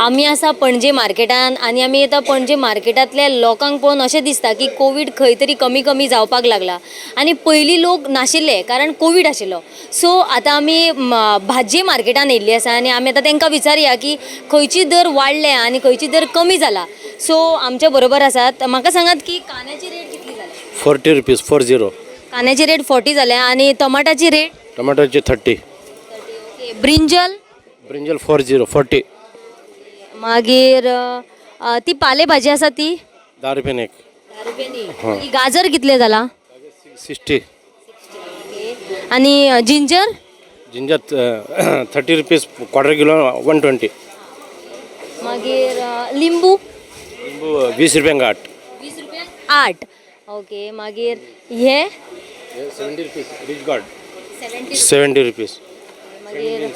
आमी आसा पणजे मार्केटान आनी आमी आतां पणजे मार्केटांतल्या लोकांक पळोवन अशें दिसता की कोवीड खंय तरी कमी कमी जावपाक लागला आनी पयलीं लोक नाशिल्ले कारण कोवीड आशिल्लो. सो आतां आमी भाजये मार्केटान येयल्ली आसा आनी आमी आतां तांकां विचारया की खंयची दर वाडल्या आनी खंयची दर कमी जाला. सो आमच्या बरोबर आसात. म्हाका सांगात की कांद्याची रेट कितली जाल्या? 40 rupees, 40. कांद्याची रेट 40 जाल्या आनी टमाटाची रेट? टमाटरचे 30. ब्रिंजल? ब्रिंजल 40, 40. मागीर ती पाले भाजी आसा ती? 10 रुपयान एक. 10 रुपयांनी. गाजर कितले जाला? 60. आनी ginger? Ginger 30 rupees quarter kilo, 120. मागीर लिंबू? लिंबू 20 रुपयांक 8. 20 रुपयांक 8. ओके. मागीर हे? 70 rupees, ridge gourd 70 rupees. मागीर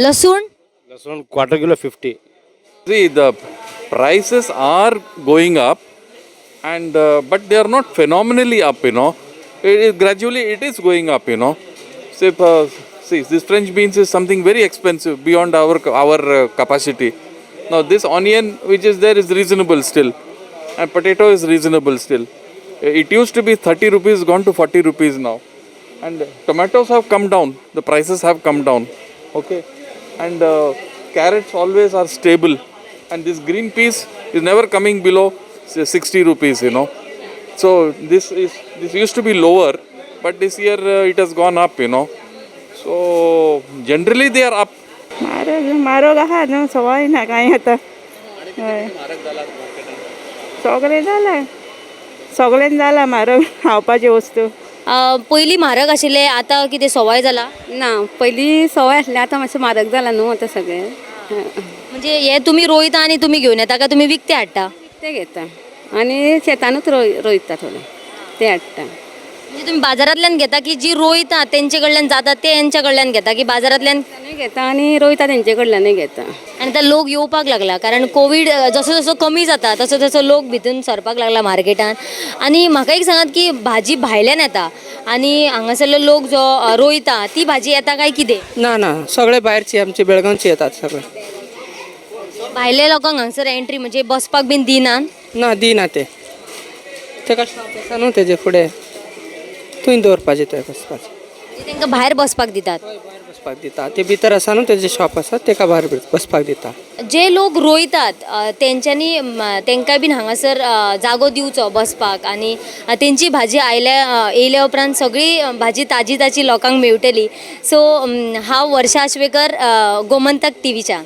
लसूण? लसूण quarter kilo 50. See, the prices are going up, and but they are not phenomenally up. It is gradually, it is going up. Say, see, this French beans is something very expensive beyond our capacity. Now, this onion which is there is reasonable still, and potato is reasonable still. It used to be 30 rupees, gone to 40 rupees now, and tomatoes have come down. The prices have come down. Okay, and carrots always are stable, and this green peas is never coming below, say, 60 rupees. So this used to be lower, but this year it has gone up. So generally they are up. म्हारग म्हारग आहा न्हू, सवाय ना कांय आतां. हय, सगळें जालां, सगळें जालां म्हारग खावपाची वस्तू. पयलीं म्हारग आशिल्ले, आतां कितें सवाय जाला? ना, पयलीं सवाय आसलें, आतां मातशें म्हारग जालां न्हू आतां सगळें. म्हणजे हे तुमी रोयता आनी तुमी घेवन येता काय तुमी विकते हाडटा? विकतें घेता आनी शेतानूच रोयता थोडें, तें हाडटा. म्हणजे तुमी बाजारांतल्यान घेता की जी रोयता तेंचे कडल्यान जाता ते हेंच्या कडल्यान घेता की बाजारांतल्यान? शेतानूय घेता आनी रोयता तेंचे कडल्यानूय घेता. आनी आतां लोक येवपाक लागला कारण कोवीड जसो जसो कमी जाता तसो तसो लोक भितून सरपाक लागला मार्केटान. आनी म्हाका एक सांगात की भाजी भायल्यान येता आनी हांगासरलो लोक जो रोयता ती भाजी येता काय कितें? ना ना, सगळे भायरची, आमचे बेळगांवची येतात सगळे. भायल्या लोकांक हांगसर एंट्री म्हणजे बसपाक बीन दिनात? ना, दिना ते. तेका शॉप आसा न्हू तेजे फुडें, थंय दवरपाचें, ते बसपाचें. म्हणजे तांकां भायर बसपाक दितात? हय, भायर बसपाक दिता ते. भितर आसा न्हू तेजें शॉप आसा, तेका भायर बसपाक दिता. जे लोक रोयतात तेंच्यांनी तेंकां बीन हांगासर जागो दिवचो बसपाक आनी तेंची भाजी आयल्या येयल्या उपरांत सगळी भाजी ताजी ताजी लोकांक मेळटली. सो हांव वर्षा आश्वेकर, गोमंतक टीव्हीच्यान.